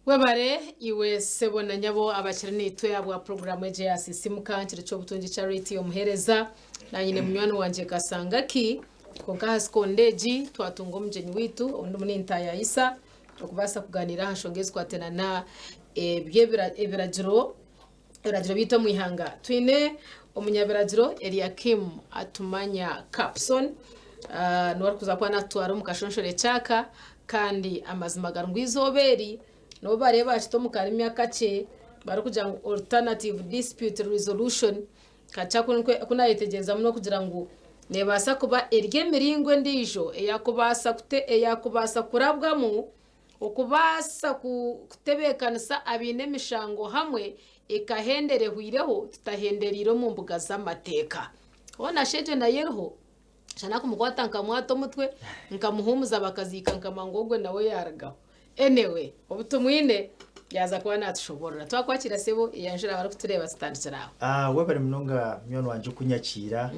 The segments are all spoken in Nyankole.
Webare iwe sebo na nyabo abakiri naitwe ahabwa puroguraamu egi eya Sisiimuka Nkiri Ky'obutungi Charity omuheereza. Naanye nyine munywani wangye Kasangaki. Kwonka aha sikonda egi twatunga omugyenyi waitu ou ndimu nintaayaayisa okubaasa kugaaniira aha nshonga ezikwatana na eby'ebiragiro ebiragiro byaitu omu ihanga. Twine omunyabiragiro Eliakim Atumanya Capson niwe arikuza kuba natutwara omu kashonshore kyaka kandi amazima gari ngu eizooba eri n'obu bariyo bakita omu karimi akakye barikugira ngu alternative dispute resolution kakye aku nayetegyereza n'okugira ngu nebaasa kuba eri emiringo endiijo eyakubaasa kurabwamu Okubaasa kutebeekanisa abaine emishango hamwe ekahendera ehweireho tutahendereire omu mbuga z'amateeka. Hoona shi egyo nayo eriho? Shana kumukwata nkamwata omutwe nkamuhuumuza bakaziika nkamanya ngu ogwe nawe yaarugaho. Anyway, obu tumwine yaaza kuba naatushoboorora. Twakwakiira sebo, eyanjura abarikutureeba tutandikire aho. Ah, webare munonga munywani wangye okunyakiira.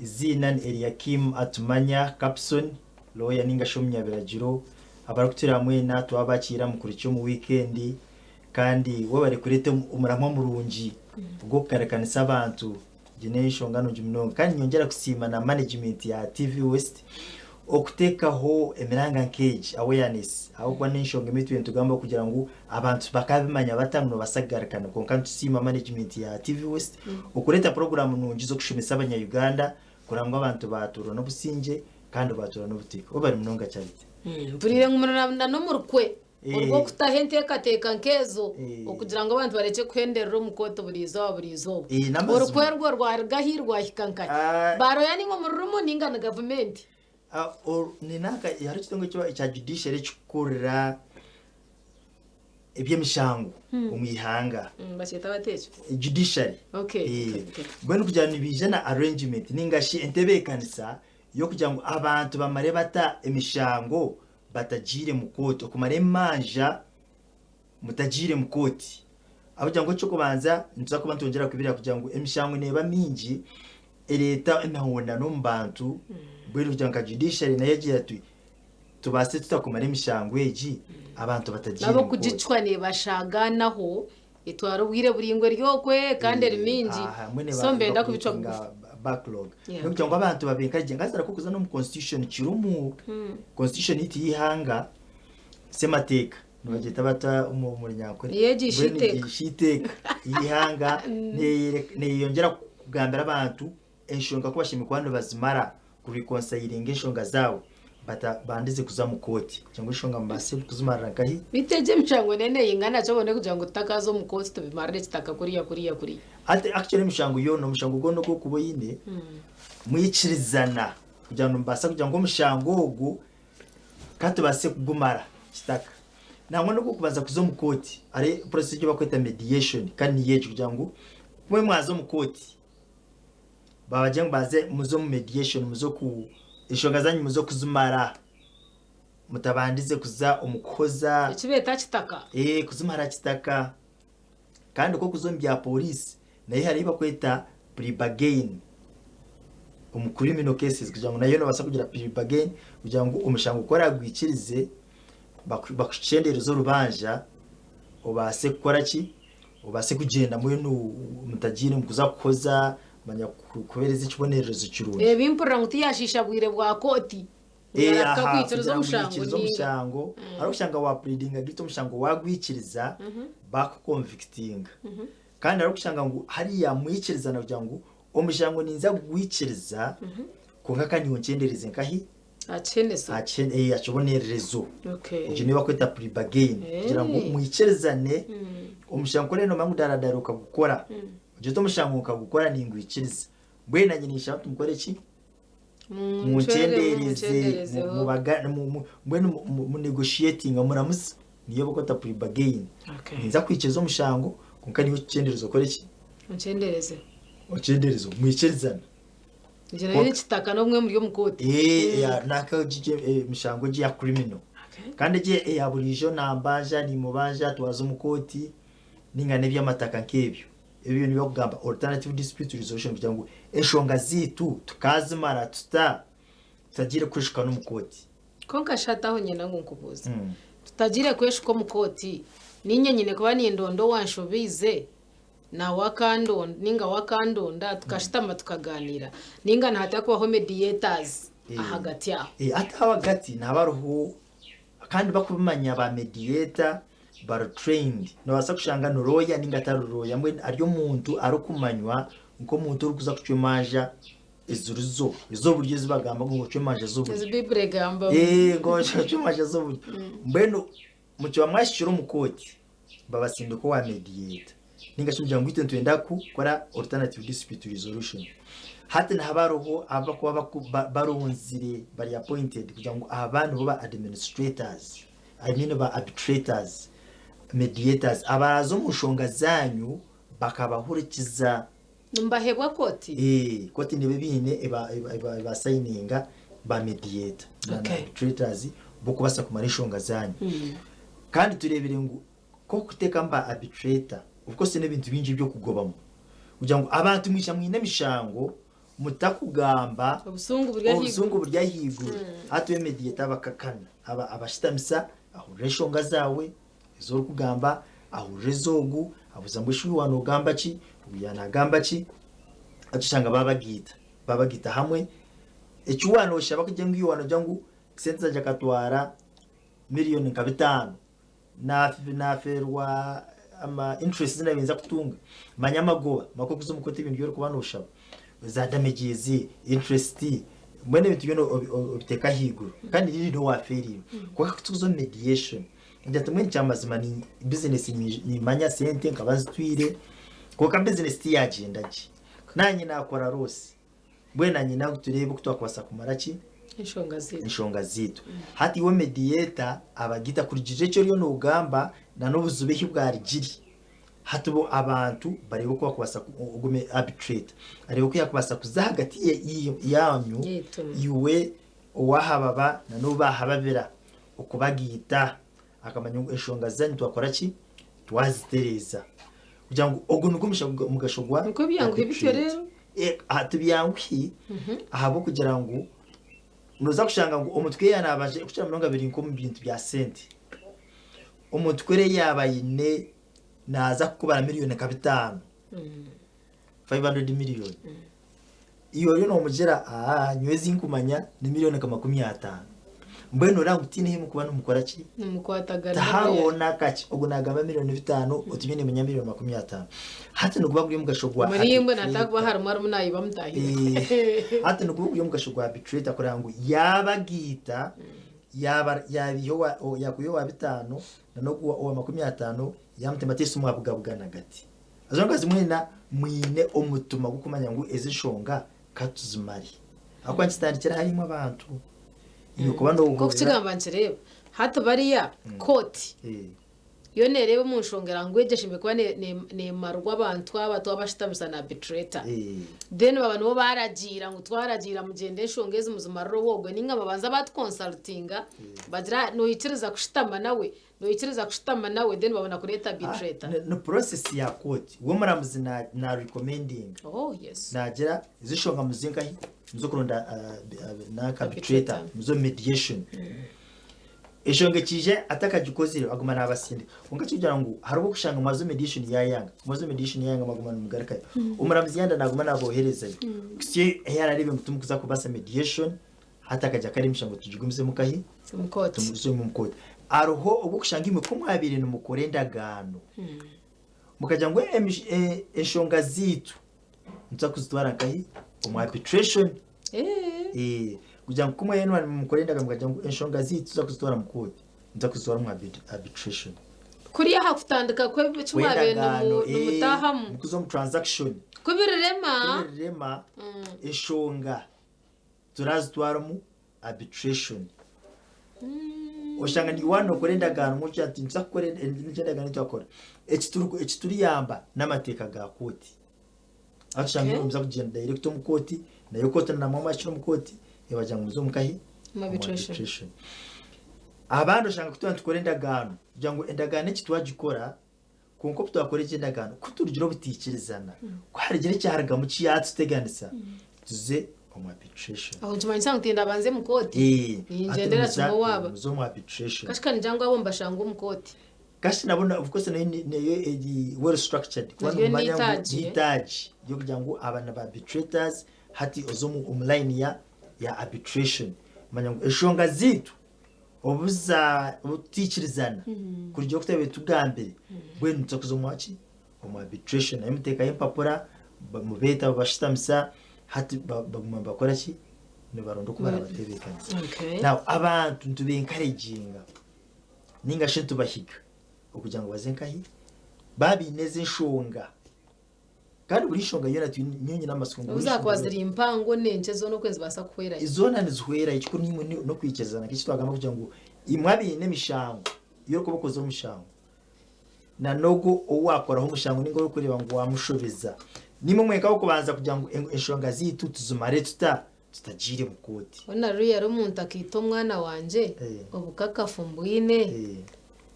Eiziina ni Eliakim Atumanya Capson. Looya ninga shi omunyabiragiro abarikutureeba mwena twabakiira mukurikye omu wiikendi kandi webare kureeta omuramwa murungi ogw'okukarakanisa abantu egyo n'enshonga nungi munonga kandi ninyongyera kusiima na management ya TV West okutekaho emiranga nk'egi awareness ahabw'okuba n'enshonga emwe itwe nitugamba kugira ngu abantu bakabimanya bata ngu nobaasa kugarukana kwonka nitusiima management ya TV West okureeta puroguraamu nungi z'okushomesa abanya Uganda Kureba ngu abantu baatuura n'obusingye kandi baatuura n'obuteeka. Webare munonga Charity. Mpuriire ngu muri na n'omu rukwe orw'okutaho enteekateeka nk'ezo okugira ngu abantu barekye kuhenderera omu kooti buri izooba buri izooba. Orukwe orwo rwaruga hi rwahika nkahi? Baaroya naimwe mururimu nainga ni gavumenti? Hariho ekitongore ekya judiciary ekikukurira eby'emishango omu ihanga. Bakyeta bata ekyo? Judiciary. Okay, Eh, okay, okay. Mbwenu kugira ngu nibaija na arrangement ninga shi entebeekanisa y'okugira ngu abantu bamare bata emishango batagiire mu kooti, okumara emanja mutagiire mu kooti. Ahabw'okugira ngu eky'okubanza nituza kuba nitwongyera kubireba kugira ngu emishango neeba mingi ereeta emihondano omu bantu, mbwenu kugira ngu nka judiciary nayo egira eti Tubaase tuta kumara emishango egi abantu batagiire Nabo mu kooti? kugicwa nebashagaanaho etwara obwire buraingwa eri okwe kandi eri mingi Aha, mbwenu so nibenda kubicwa eba bugufu. backlog. Yeah, N'okugira ngu abantu babe encourage nkazira kuza n'omu constitution kirimu constitution yaitu y'eihanga semateeka nibagyeta bata omu omu runyankore Neyegiisha Mbwenu eiteeka. neyegiisha eiteeka y'eihanga neyereka neyeyongyera kugambira abantu enshonga ku bashemereire kuba nibazimara ku reconcilinga enshonga zaabo batabandize kuza mu kooti kugira ngu enshonga mubaase kuzimarira nkahi. Beitu egyo emishango neyo neyingana ki obone kugira ngu tutakaza omu kooti tubimarire ekitaka kuriya kuriya kuriya. Hati actually emishango yoona omushango gwona ogu orikuba oine mwikirizana kugira ngu nimubaasa kugira ngu omushango ogu ka tubaase kugumara kitaka. Nangwa n'ogw'okubanza kuza omu kooti hariho process ei barikweta mediation kandi niyo egyo kugira ngu ku mwaza omu kooti Babagira ngu baze muze omu mediation muze oku enshonga zanyu muze okuzimara mutabandize kuza omu kuhoza. Eki beeta kitaka. Eeh kuzimara kitaka kandi ku okuza omu bya police nayo hariho eyi bakweta pre bargain omu criminal cases kugira ngu nayo nobasa kugira pre bargain kugira ngu omushango ku oragwikirize bakuchendereze orubanja obaase kukora ki? Obaase kugyenda mbwenu mutagiire mukuza kuhoza manya kukuheereza ekibonerezo kirungi. Ebi mpurira ngu tiyashiisha bwire bwa kooti ngu Eh, yarahika aha, kwikiriza kugira ngu omushango yaikirize ninga. omushango hariho kushanga wa pleadinga guilty omushango wagwikiriza bakuconvictinga kandi hariho kushanga ngu hariya mwikirizana kugira ngu omushango ninza kugwikiriza kwonka ka niiwe onkyendereze nkahi Aha kiheneso. aha kihe- eh, aha kibonererezo Okay. Egyo niyo bakweta pre-bargain kugira ngu Eh. mwikirizane omushango kuri nomanya ngu daradara okagukora ogire oti omushango nkagukora ningwikiriza mbwenu nanye ninshaba nti mukore ki munkyendereze mbwenu mu negotiatinga muramuze niyo bakweta pre-bargain Okay. ninza kwikiriza omushango kwonka niiwe okikyendereze okore ki Onkyendereze. okyendereze mwikirizane Egyo nayo n'ekitaka n'obumwe muri omu kooti. Eh, eya naka egi emishango egi eya criminal. Okay. Kandi egi eya buriijo nambanja nimubanja twaza omu kooti ninga n'eby'amataka nk'ebyo. Ebyo nibyo bakugamba alternative dispute resolution kugira ngu enshonga zaitu tukazimara tuta tutagiire kweshuka n'omu kooti. Kwonka shi hati aho nyenda ngu nkubuuze. Tutagiire kweshuka omu kooti, Niinye nyine kuba nindonda owanshobeize nawe akandonda ninga we akandonda tukashutama tukaganiira ninga nihatari kubaho mediators ahagati aho. Hati aho ahagati nihaba hariho kandi bakubimanya ba mediator bari trained nobaasa kushanga ni lawyer ninga atari lawyer mbwenu ari omuntu arikumanywa nk'omuntu orikuza kucwa emanja eziri zo ez'oburyo ezi bagamba ngu ocwe emanja z'oburyo. Ezi Baiburi egamba. Ngu ocwe emanja z'oburyo. Mbwenu Mukiba mwahikire omu kooti babasindika owa mediator ninga shi mugira ngu itwe nitwenda kukora alternative dispute resolution. Hati nihaba hariho abakuba baronzire bari appointed kugira ngu aba nibo ba administrators, I mean ba arbitrators, mediators abaraza omu nshonga zanyu bakabahurikiza. Nibahebwa kooti? Ee, kooti neba ebiine eba assigninga ba mediator na arbitrators b'okubaasa kumara enshonga zaanyu. Kandi tureebire ngu nk'okuteekamu ba arbitrator, of course n'ebintu bingi eby'okugobamu kugira ngu abantu mwija mwine emishango mutakugamba Obusungu buri ahaiguru. Obusungu buri ahaiguru. Hati we mediator abakakana, abashutamisa, ahurira enshonga zaawe, Ezi orikugamba ahurira ez'ogu, abuuza ngu eshi waaba noogamba ki, ogu yaaba naagamba ki, hati oshanga baabagaita, baabagaita hamwe. Eki waaba nooshaba kugira ngu iwe waaba noogira ngu sente zangye akatwara miriyoni nka bitaano, naafeerwa ama interest ezi naabaire ninza kutunga, manya amagoba, manya ku orikuza omu kooti ebintu ebi orikuba nooshaba, za damages, interest, mbwenu ebintu byona obiteeka ahaiguru kandi riri niiwe owaafeereirwe. Kwonka ku turikuza omu mediation, Ngira ati mbwenu kyamazima ni bizinesi nimanya sente nkaba nzitwire kwonka bizinesi tiyagyenda gye. Nanye nakora loss. Mbwenu nanye ngu tureebe oku twakubaasa kumara ki? Enshonga zaitu. Enshonga zaitu. Hati iwe mediator abagita kurugirira eki oriyo nogamba na n'obuzibu ahi bwarugire. Hati bo abantu bareebe oku bakubaasa ogu arbitrator areebe oku yakubaasa kuza ahagati yanyu Yaitu. iwe owahababa na n'ou baahababira okubagaita, akamanya ngu enshonga zanyu twakora ki? Twazitereeza. Kugira ngu ogu nigwo mugasho gwa Nikwo byanguhi bityo arbitrate. rero. Eh, aha tibyanguhi ahabw'okugira ngu noza kushanga ngu omuntu ku yaaba kukira munonga biri nk'omu bintu bya sente. Omuntu ku yaaba aine naaza kukubara miriyoni nka bitaano, 500 million. Iwe oriyo nomugira aa nyowe ezinkumanya ni million nka 50. Mbwenu oraba ngu tihaine ahi mukuba nimukora ki? Nimukwatagana. Tihariho n'akakye. Ogu nagamba million bitaano oti nyowe nimanya million 50. Hati niguba guri omugasho gwa Muri imwe arbitrator. natakuba harimu arimu nayiba mutaahi we. Eh, hati niguba guri omugasho gwa arbitrator kureba ngu yabagiita yaba yabiiha owa yakwiha owa bitaano na n'ogu owa 50 yamutema tesi mwabugabugana gati. Haza omukazi mwena mwine omutima gw'okumanya ngu ezi nshonga ka tuzimare. Ahabw'okuba nikitandikira ahari imwe abantu. Iwe kuba Nk'oku noohurira. kigamba nikireeba hati bariya kooti yo neereeba omu nshonga era ngu egyo eshemereire kuba neemarwa abantu aba twabashutamisa na arbitrator. Then baba nibo baaragiira ngu twaragiira mugyende enshonga ezi muzimarire owoogwe nainga babanza baatukonsarutinga bagira noikiriza kushutama nawe Noikiriza kushutama nawe then babona kureeta arbitrator. Ni process ya kooti. We omuramuzi na recommendinga. Oh yes. Nagira ezi nshonga muze nkahi? Muze kuronda nanka arbitrator, muze omu mediation. Enshonga ekiija atakagikozire aguma nabasindika. Kwonka ekirikugira ngu hariho obu okushanga mwaza omu mediation yayanga, mwaza omu mediation yayanga mwaguma nimugarukayo. Omuramuzi yayenda naguma naboherezayo kuhisya ahu arareebe ngu timukuza kubaasa mediation. Hati akaija karemisha ngu tugigumizemu nkahi? Omu kooti. Tugumizemu omu kooti. Hariho obu okushanga imwe ku mwabaire nimukora endagaano, mukagira ngu enshonga zaitu nituza kuzitwara nkahi? Omu arbitration. Kugira ngu ku mwabaire nimukora endagaano mukagira ngu enshonga zaitu tuza kuzitwara omu kooti, nituza kuzitwara omu arbitration. Kuri aha kutandika kw'eki mwabaire nimutaahamu. Mukuza omu transaction. Ku birirema. Ku birirema enshonga. Turazitwara omu arbitration. Oshanga niiwe waaba nookora endagaano ngu ogira oti nituza kukora nikyo endagaano ei twakora. Eki turiyamba n'amateeka ga kooti. Ahu tushanga Okay. nimuza kugyenda direct omu kooti, nayo kooti na namwe mwahikire omu kooti ebagira ngu muze omu kahi? Omu Omu arbitration. arbitration. Abandi oshanga ku turaba nitukora endagaano, kugira ngu endagaano egi twagikora Kwonka obu twakora egi endagaano, ku turigira obutaikirizana, ku harigira ekyarugamu kyatuteganisa, tuze omu arbitration. Aho nikimanyisa ngu tindabanze mu kooti? Ee, Ningyendera hati kimwe owaaba. muze omu arbitration. Kashika nigira ngu abo mbashanga omu kooti. Kasi nabo na- of course nayo ni- nayo eri well structured kuba Naryo nimumanya ngu n'eitaagi, eh? n'eitaagi ry'okugira ngu aba ni ba arbitrators hati oza omu omu line ya ya arbitration manya ngu enshonga zaitu obu za obu tutaikirizana kurugiirira oku twabaire tugambire mbwenu nituza kuza omu ki omu arbitration nayo muteekayo empapura mubeeta babashutamisa hati baguma nibakora ki nibaronda oku barabatebeekanisa. Okay. Now abantu nituba encouraginga ninga shi nitubahiga okugira ngu baze nkahi baaba baine ezi enshonga kandi buri nshonga yoona twine nyowe nyine amatsiko ngu Obu buri zaakuba nshonga ziri mpango n'enkye zoona oku nizibaasa kuhwerayo. Zoona nizihwera ekikuru nimwe n'okwikirizana nk'eki twagamba kugira ngu imwe abaine emishango iyo orikuba okozire omushango na n'ogwo ou waakoraho omushango ninga orikureeba ngu waamushobeza nimwe mwenka ab'okubanza kugira ngu enshonga zaitu tuzimare tuta tutagiire mu kooti. Hoona ruriya omuntu akaita omwana wangye obukakafu mbwine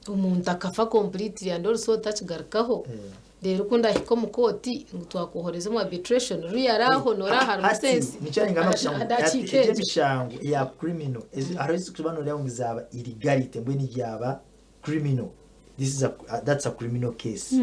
omuntu akafa completely and also takigarukaho reero ku ndahika omu kooti ngu twakwohoreza omu arbitration ruriya araaho noora harimu Hati sense nikyo ningamba kugira ngu hati dakiika egi egyo. emishango eya criminal hariho ezikuba nooreeba ngu zaaba illegality mbwenu yaaba criminal this is a, that's a criminal case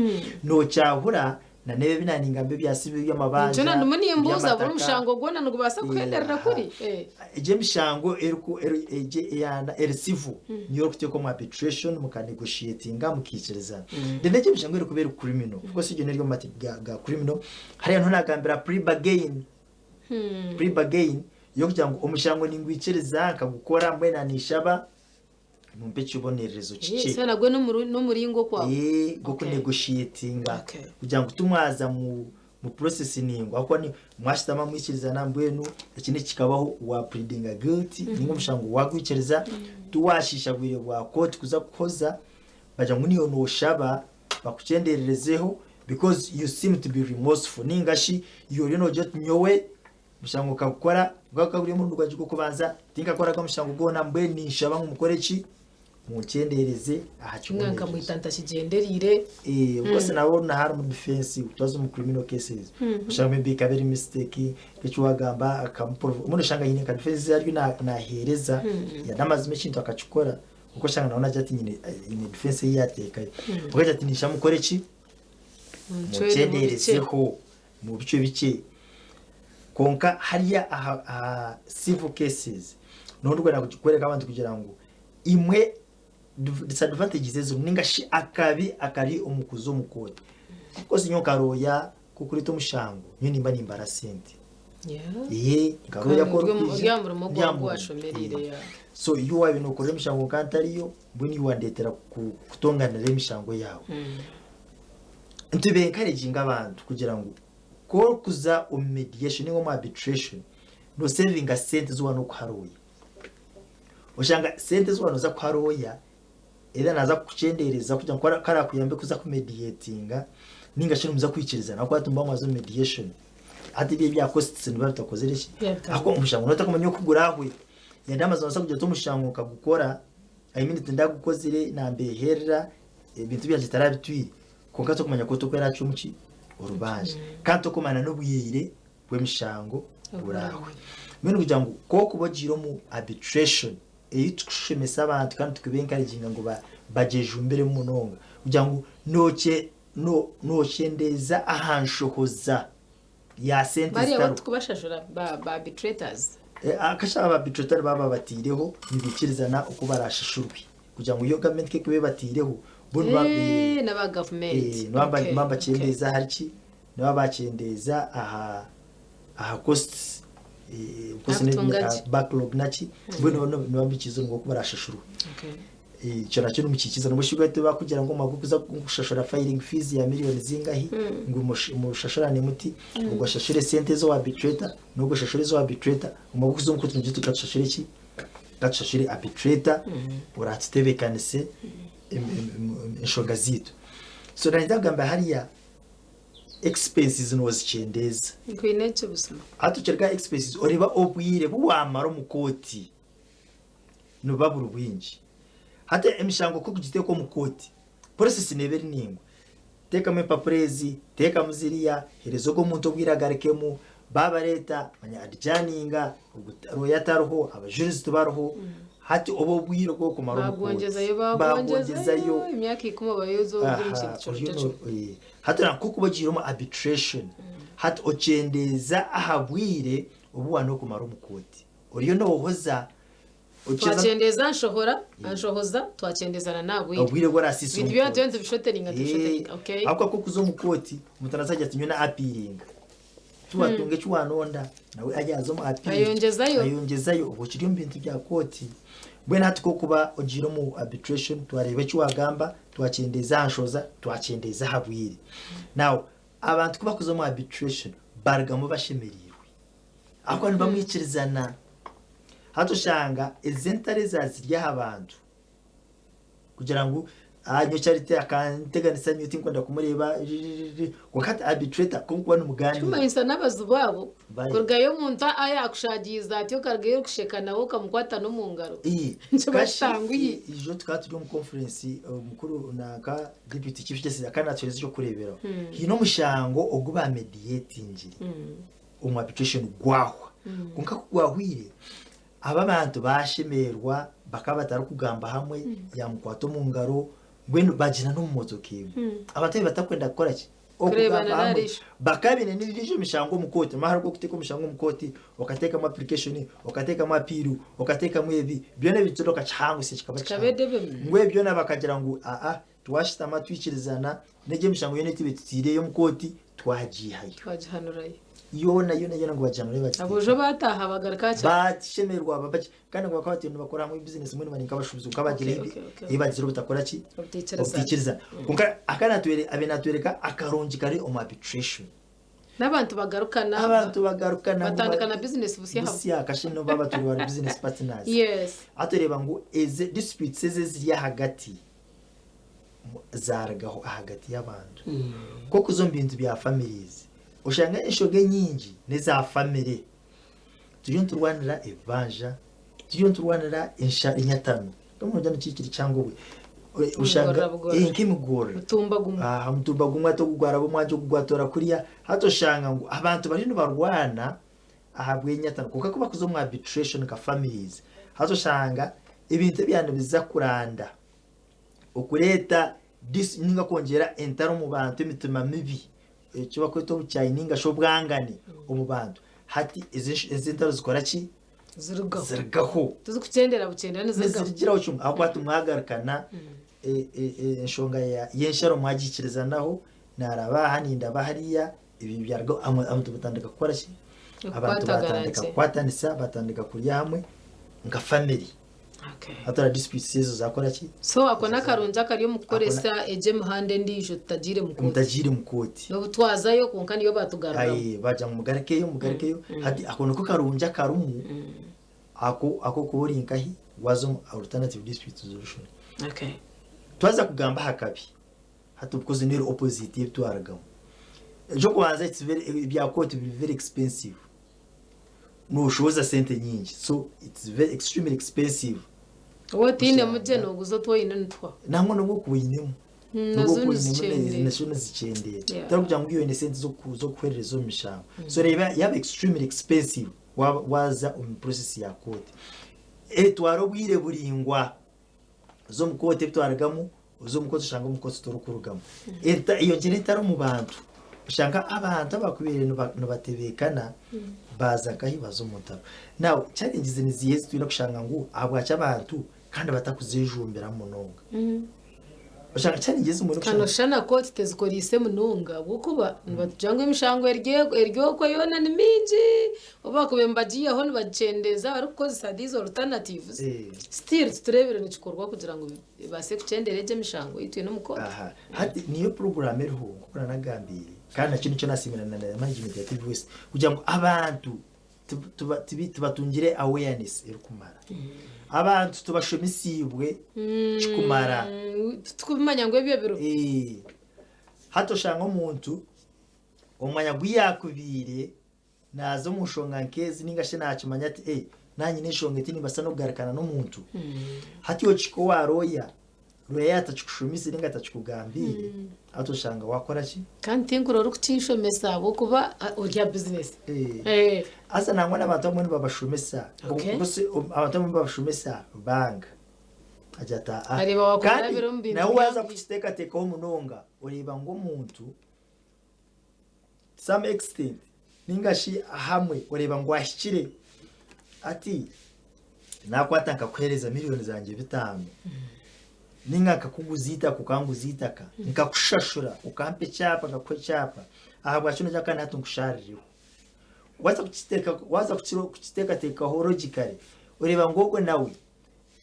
nokyahura na n'ebi ebi naaningamba ebya civil eby'amabanja Nikyo na ndimu nimbuuza buri eby'amataka omushango gwona nigubaasa kuhenderera kuri? Eh. Egyo emishango eriku eri egyo eyana eri civil niyo orikuteeka omu arbitration mukanegotiatinga mukaikirizana. Then egyo emishango erikuba eri criminal, of course egyo neri omu mateeka ga ga criminal, hariya niho naagambira plea bargain, plea bargain y'okugira ngu omushango ningwikiriza nkagukora mbwenu naanishaba mumpe ekibonerezo kikye. So nagwe n'omuringo okwawe. Eh, gw'okunegotiatinga Okay. kugira ngu timwaza mu mu process ningwa ahakuba ni mwashutama mwikirizana mbwenu eki n'eki kikabaho wa pleadinga guilty ninga omushango wagwikiriza tiwashiisha bwire bwa kooti kuza kuhoza bagira ngu niiwe noshaba bakukyendererezeho because you seem to be remorseful ninga shi iwe oriyo nogira oti nyowe Omushango nkagukora, gukaba guri omurundi gwangye gw'okubanza, tinkakoraga omushango gwona, mbwenu ninshaba ngu mukore ki? Munkyendeereze aha Ninga kibonerezo. nkamwita ntakigyendereire. Eh, of course nabo na harimu defense twaza omu criminal cases oshanga maybe ekaba eri mistake nk'eki wagamba akamuprovoke mbwenu oshanga haine nka defense ezi ariyo naheereza yada amazima ekintu akakikora kwonka oshanga nawe nagira ati nyine nyine defense ei yateekayo okagira ati ninshaba mukore ki? Muncwere mu bikye. Munkyendeerezeho mu bicwe bikye. Kwonka hariya aha aha civil cases nobu ndikwenda kworeka abantu kugira ngu imwe disadvantages ezirimu ninga shi akabi akari omu kuza omu kooti. Of course nyowe nka lawyer ku orikureeta omushango nyowe nimba nimbara sente. Eeh nka lawyer ku orikwija Ori aha murimo ndi aha gwawe ogu murimo. washomereire. Eeh. So iwe waaba nookorera emishango nka ntariyo mbwenu iwe wandeetera kutonganira emishango yaawe. Nituba encouraginga abantu kugira ngu ku orikuza omu mediation ninga omu arbitration no savinga sente ezi waaba nokuha lawyer. Oshanga sente ezi waaba noza kuha lawyer either naaza kukukyendeereza kugira ngu ku arakuyambe kuza ku mediatinga ninga shi nimuza kwikirizana ahakuba hati nimuba mwaza omu mediation hati ebyo ebya costs nibiba bitakozire ki ahakuba omushango nooba otakumanya oku guraahwe. Yandi amazima noobaasa kugira oti omushango nkagukora I mean tindagukozire nambeherera ebintu byangye tarabitwire kwonka tokumanya ku otu eracwa omuki orubanja kandi tokumanya n'obwire bw'emishango burahwe mbwenu kugira ngu ku okuba ogiire omu arbitration ei tukushomesa abantu kandi tukuba encouraginga ngu bagyejumbiremu munonga kugira ngu nokyendeeza aha nshohoza ya sente Bariya zitariho. abu tukubashashura ba ba arbitrators. Akasha aba arbitrator baba bataireho nibikirizana oku barashashurwe kugira ngu yo gavumenti ku ekuba ebataireho bo niba Eh, n'aba gavumenti. niba Okay, niba okay. bakyendeeza ahari ki niba bakyendeeza aha aha costs of course ne- Nakutunga aha gye. backlog naki mbwenu bo niba bikirizana oku barashashurwe. Okay. Ekyo nakyo nimukiikiza nabwo shi tibakugira ngu omwaka ogurikuza kushashura filing fees ya million zingahi ngu mushashurane muti ogwo ashashure esente ez'owa arbitrator n'ogwo ashashure ez'owa arbitrator omwaka ogurikuza omu kooti nitugire tuti katushashure ki katushashure arbitrator oratutebeekanise enshonga zaitu so nayenda kugamba hariya expenses nozikyendeeza. Nkwine ki buzima? Hati okireka aha expenses oreeba obwire bu waamara omu kooti. Nibuba buri bwingi. Hati emishango ku orikugiteeka omu kooti, process neeba eri naingwa. Teekamu empapura ezi, teekamu ziriya, heereza ogwo omuntu obwire agarukemu, baabareeta manya adjourninga, lawyer tariho, abajurizi tibariho. Hati obu obwire obw'okumara omu kooti Baabwongyezayo baabwongyezayo emyaka ikumi obayo oza omu kintu ky'orukye kimwe. Hati nk'okuba ogiire omu arbitration, hati okyendeeza aha bwire obu waaba n'okumara omu kooti. Oriyo noohoza. Twakyendeeza aha nshohora, aha nshohoza, twakyendeeza na n'aha bwire. Obwire obu oraasiisire omu Ebintu byona kooti. turiyo nitubishoteninga, tubishoteninga, okay. Ahabw'okuba ku orikuza omu kooti, omuntu naabaasa kugira ati nyowe na apiiringa. Tiwatunga eki waanonda, nawe aryaza omu apiiri. Ayongyezayo. Ayongyezayo, obwo okiri omu bintu bya kooti. Mbwenu hati ku orikuba ogiire omu arbitration, twareeba eki waagamba, twakyendeeza aha nshohoza, twakyendeeza aha bwire. Now, abantu ku barikuza omu arbitration, barugamu bashemereirwe. Ahabw'okuba nibamwikirizana. Hati oshanga ezi entaro eza ziri aha bantu kugira ngu ah nyowe Charity akanteganisa nyowe tinkwenda kumureeba kwonka hati arbitrator ku mukuba nimugaaniira. Kimanyisa n'abazibu abo Bari. kurugayo omuntu yaakushagiiza atyo okarugayo orikusheka nawe okamukwata n'omu ngaro. Nikiba Kashi kitanguhi. ijo tukaba turi omu conference omukuru nanka deputy chief justice akaba natuhereza eky'okureeberaho. Haine omushango ogu bamediatingire. Omu arbitration gwahwa. Kwonka ku gwahwire, abo abantu baashemererwa, bakaba batarikugamba hamwe, yaamukwata omu ngaro, mbwenu bagyenda n'omu motoka emwe. Abantu abu batakwenda kukora ki? Kureebana Okugamba hamwe. n'aharisho. Bakaba baine n'endiijo mishango omu kooti. Omanye hariho okuteeka omushango omu kooti, okateekamu application, okateekamu apiiru, okateekamu ebi, byona ebintu byona okakihangusya kikaba Kikaba kihango. edebe. Ngu ebyo byona bakagira ngu aa, twashutama twikirizana, n'egyo emishango yoona ei tubaire tutiireyo omu kooti, twagiihayo. Twagihanurayo. Yoona yoona yoona ngu bagihanure bagiteeke. Aboojo baataaha bagaruka aha kyaro. Baashemererwa baba gye. Kandi ngu bakaba batyo nibakora hamwe bizinesi mbwenu bari nk'abashuubuzi kwonka bagira Okay, ebi okay, okay. ebi bagizire obutakora ki? Obutaikirizana. Obutaikirizana. Kwonka akaba natwere abe natwereka akarungi kari omu arbitration. N'abantu bagarukana. Abantu bagarukana. Batandika na bizinesi busya hamwe. Busya kashe n'obu baba batwire bari business partners. Yes. Atureeba ngu ezi disputes ezi eziri ahagati zaarugaho ahagati y'abantu. Nk'okuza omu bintu bya families, oshanga enshonga enyingi n'eza family. Turiyo niturwanira ebibanja, turiyo niturwanira enyatano. Nogira ngu kiri kihango obwe. Oshanga nk'emigorora. Mutumba gumwe. Aha mutumba gumwe hati ogu gwaraba omwanya ogu gwatoora kuriya. Hati oshanga ngu abantu bariyo nibarwana ahabw'enyatano. Kwonka ku barikuza omu arbitration nka families, hati oshanga ebintu ebya nibiza kuranda. Okureeta dis ninga kwongyera entaro omu bantu emitima mibi eki bakweta obukyayi ninga shi obwangane omu bantu hati ezi ezi entaro zikora ki? Zirugaho. Zirugaho. Tizikukyendera bukyendera nizirugaho. Nizirugiraho kimwe ahabw'okuba timwagarukana enshonga y'ensharo mwagiikirizanaho naaraba aha nindaba hariya ebyo byarugaho abantu batandika kukora ki? Abantu batandika kukwatanisa batandika kurya hamwe nka family. Okay. Hati disputes ezo zakora ki? So ako n'akarungi akari omu kukoresa egyo emihanda endiijo tutagiire mu kooti. Mutagiire mu kooti. N'obu twazayo kwonka niyo batugaruramu. Aye, bagira ngu mugarukeyo mugarukeyo. Hati ako niko karungi akarimu ako ak'okuba ori nkahi waza omu alternative dispute resolution. Okay. Twaza kugamba aha kabi hati because niyo eri opposite y'ebi twarugamu. Eky'okubanza it's very ebya kooti biri very expensive. Nooshohoza sente nyingi so it's very extremely expensive. Waaba otainemu gye nooguza otu oine nituhwaho. Nangwa n'obu okuba oinemu. Nazo nizikyendeera. Nazo nizikyendeera. Otari kugira ngu iwe oine sente z'okuhwerereza omu mishango. So reeba yaaba extremely expensive waaza omu process ya kooti. Etwara obwire buraingwa. Oza omu kooti ebi twarugamu, oza omu kooti oshanga omu kooti torikurugamu. Eyongyera entaro omu bantu. Oshanga abantu abakubaire nibatebeekana baaza nkahi? Baaza omu ntaro. Now challenges niziiha ezi twine kushanga ngu ahabwaki abantu kandi batakuzejumbiramu munonga? Oshanga challenges ezimwe Kandi noshusha na kooti tezikoriise munonga ahabw'okuba nibatugira ngu emishango eri okwo yoona ni mingi obu bakubaire nibagiihaho nibagikyendeeza barikukozesa these alternatives still titureebire nikikorwa kugira ngu ebaase kukyendera egyo emishango ei twine omu kooti. Aha, hati niyo puroguraamu eriho nk'oku nanagambiire kandi nakyo nikyo nasiimira na management ya TV West kugira ngu abantu tibatungire awareness erikumara. Abantu tibashomesiibwe kikumara. Titukubimanya ngu ebyo biriho. Hati oshanga omuntu omwanya ogu yaakubaire naaza omu nshonga nk'ezi ninga shi naakimanya ati ee naanye n'enshonga eti nimbaasa n'okugarukana n'omuntu. Hati okihika owa lawyer. Looya yaaba atakikushomiise nainga atakikugambiire, hati oshanga waakora ki? Kandi tinkura orikunshomesa ahabw'okuba ori aha bizinesi. Eh. Haza nangwa n'abantu abamwe nibabashomesa. Okay. Obwo abantu abamwe nibabashomesa banga. Agira ati aa. Areeba waakora Kandi arabire omu bintu nawe waaza byanguhi. kukiteekateekaho munonga, oreeba ngu omuntu to some extent ninga shi ahamwe oreeba ngu ahikire. Ati nakwata nkakuheereza miriyoni zangye bitaano ninga nkakuguza eitaka okanguza eitaka nkakushashura okampa ekyapa nkakuha ekyapa ahabwaki nogira kandi hati nkusharirireho. Waaza kukiteeka waaza kukiteekateekaho logically oreeba ngu ogwo nawe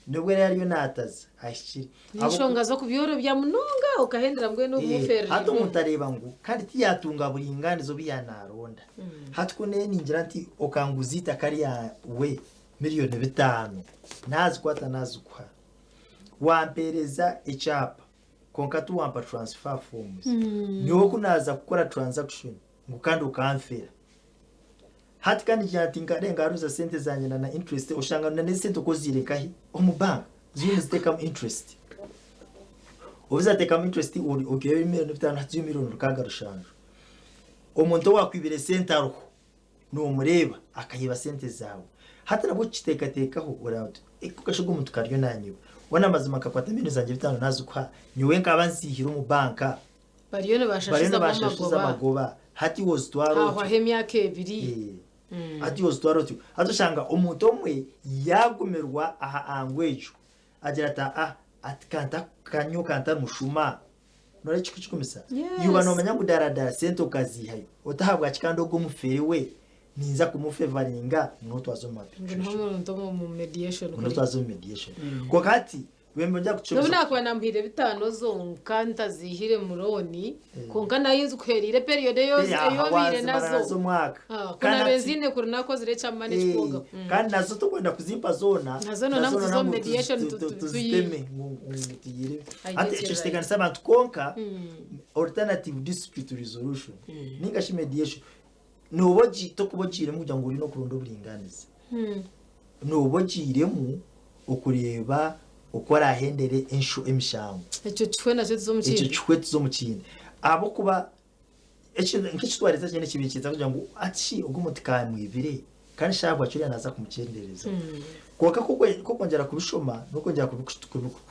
Nobwo yari ariyo naataza, ahikire. N'enshonga z'okubyorobya munonga okahendera mbwenu Eh, omuferire. hati omuntu areeba ngu kandi tiyatunga buringaaniza obu yaanaaronda. Hati ku nee ningira nti okanguza eitaka ryawe miriyoni bitaano, naazikwata naazikuha. Wampeereza ekyapa kwonka tiwampa transfer forms. Nyowe ku naaza kukora transaction ngu kandi okanfera. Hati kandi ngira nti nkarenga aharuza sente zangye na na interest oshanga na n'esente oku oziire nkahi omu bank ziriyo niziteekamu interest. Obu zateekamu interest ogihayo miriyoni bitaano hati ziriyo miriyoni rukaaga rushanju. Omuntu owaakwibire esente ariho noomureeba akayiba sente zaawe. Hati nabwo okukiteekateekaho oragira oti kwonka shi ogu omuntu kariyo naanyiba. Hoona amazima nkakwata miriyoni zangye bitaano naazikuha nyowe nkaba nziihire omu banka. Bariyo Bariyo nibashashuzamu nibashashuza amagoba. amagoba. Hati iwe ozitwara otyo. Hahwaho emyaka ebiri. Eh. Hati iwe ozitwara otyo. Hati oshanga omuntu omwe yaagumirwa aha angu egyo. Agira ati aa ati kanta kanyo kantari mushuma. Noreeba ekirikukikumisa? Yes. Iwe noomanya ngu daradara sente okaziihayo. Oti ahabwaki kandi ogwo omufere we ninza kumufevaringa ngu notwaza omu Ngu arbitration. niho omuntu omu mediation Ngu kuri. notwaza omu mediation. Kwonka hati N'obu naakuba naamuhaire bitaano zonka ntaziihire mu looni, kwonka nayo nzikuhereire period ei obaire nazo. Ku naabaire nziine kuri naakozire eky'amaani ekikwogaho. Kandi nazo tokwenda kuzimpa zoona. Nazo noona ngu tuze omu mediation tuziteme tuyirebe. Hati ekyo kiteganisa abantu kwonka alternative dispute resolution ninga shi mediation nooba tokuba ogiiremu kugira ngu oriyo n'okuronda oburingaaniza. Nooba ogiiremu okureeba oku oraahendere ensho emishango. Ekyo kihwe nakyo tuze omu Ekyo kindi. kihwe tuze omu kindi. Ahabw'okuba eki nk'ekitwareeta kyona ekibiina nikiija kugira ngu ati shi ogu omuntu kamwibire kandi shi ahabwaki oriya naaza kumukyendereza. Kwonka ku okwongyera kubishoma n'okwongyera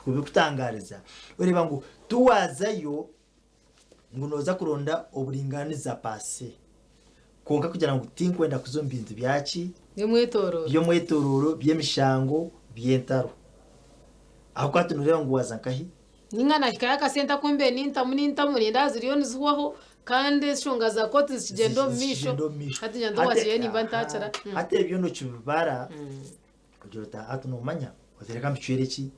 kubikutangaariza oreeba ngu tiwaazayo ngu nooza kuronda oburingaaniza paase. Kwonka kugira ngu tinkwenda kuza omu bintu byaki? By'omwetoorooro. By'omwetoorooro, by'emishango, by'entaro. Ahabw'okuba hati nooreeba ngu waaza nkahi? Ninga nahikayo akasente aku mbaire nintamu nintamu nindeeba ziriyo nizihwaho kandi enshonga za kooti zikigyenda omu maisho. Zikigyenda omu maisho. Hati ngira nti owaakireyo nimba ntaakira. Hati ebyo nokibibara. Ogira oti hati nomanya oti reka mbicwere ki?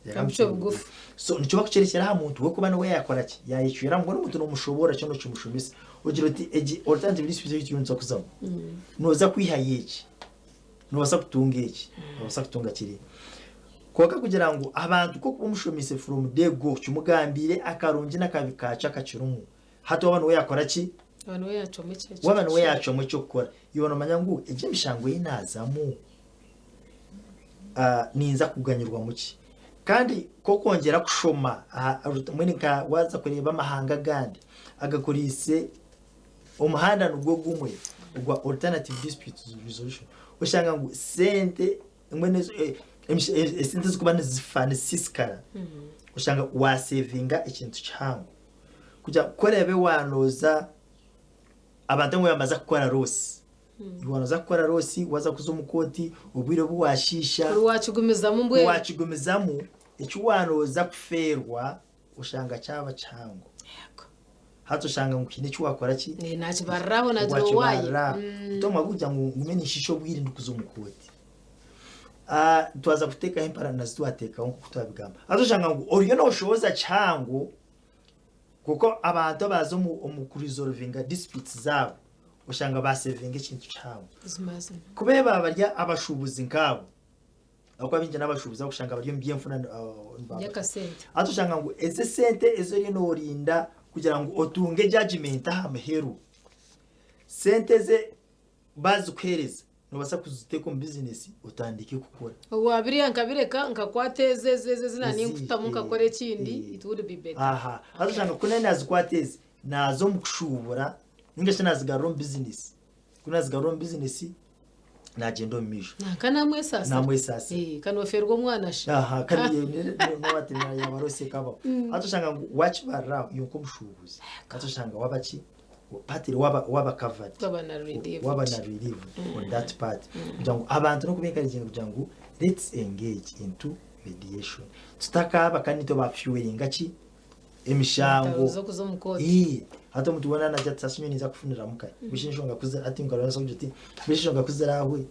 Reka Mbicwe bugufu. So nikyo bakukirekyera aha muntu we kuba niwe yakora ki? Yayecweramu mbwenu omuntu nomushoboorora kyona okimushomesa. Ogira oti egi alternative dispute ei turiyo nituza kuzamu noza kwihayo eki, nobaasa kutunga eki, nobaasa kutunga kiriya. Kwonka kugira ngu abantu k'okuba omushomeise from day go okimugambiire akarungi n'akabi kakyo akakirimu, hati waaba niwe yakora ki? Waaba niwe yacwamu eki Waaba niwe yacwamu eky'okukora, iwe nomanya ngu egi emishango ei naazamu ninza kuganyirwamu ki? Kandi k'okwongyera kushoma mbwenu nka waaza kureeba amahanga agandi agakoriise omuhanda nigwo gumwe ogwa alternative dispute resolution, oshanga ngu sente mbwenu esente ezirikuba nizifa nizisiisikara, oshanga waasevinga ekintu kihango. Kugira ku oraabe waanooza abantu abamwe bamaze kukora loosi, Iwe waza kukora roosi, waza kuza omu kooti, obwire obu waashiisha. Kuri waakigumizamu mbwenu. Waakigumizamu, eki waanooza kufeerwa oshanga kyaba kihango. Yego. Hati oshanga ngu haine eki waakora ki? Eh, naakibarira aho naagira owaaye. Wakibarira aho. Otamara kugira ngu ngume ninshiisha obwire ndikuza omu kooti. Twaza kuteekaho empara nazo twateekaho nk'oku twabigamba. Haza oshanga ngu oriyo nooshohoza kihango. Kwonka abantu abaaza omu kurizorovinga disputes zaabo oshanga baasevinga ekintu kihango. Ku beeba bari abashuubuzi nkaabo, ahabw'okuba baingi n'abashuubuzi abakushanga bari omu by'enfuna hati oshanga ngu ezi esente ezi oriyo noorinda kugira ngu otunge judgement aha muheru, sente ezi baazikuheereza. Nobaasa kuziteeka omu bizinesi otandike kukora. Wabiriya nkabireka nkakwata ezi ezi ezi ezi nanye Ezi, nkutamu eh, nkakora ekindi eh. it would be better. Aha, haza oshanga ku nari nazikwata ezi, naaza omu kushuubura ninga shi nazigarura omu bizinesi. Ku nazigarura omu bizinesi, naagyenda omu maisho. Nanka namwesaasira. Namwesaasira. Eh, ka noferwa omwana shi. Aha, kandi nowati yaba arose ekabaho. Haza oshanga ngu wakibarira aho iwe nk'omushuubuzi, haza oshanga waba ki, partly waba waba covered. Waba na relieved. Waba na relieved on that part. Kugira ngu abantu n'okuba encouraging kugira ngu let's engage into mediation. Tutakaaba kandi nitwe ba fuelinga ki emishango. Entaro z'okuza omu kooti. Ii, hati omuntu weena nagira ati sasa nyowe ninza kufuniramu kare. Mbwenu shi enshonga ku zi- hati nkarora nsobola kugira oti mbwenu shi enshonga ku ziraahwe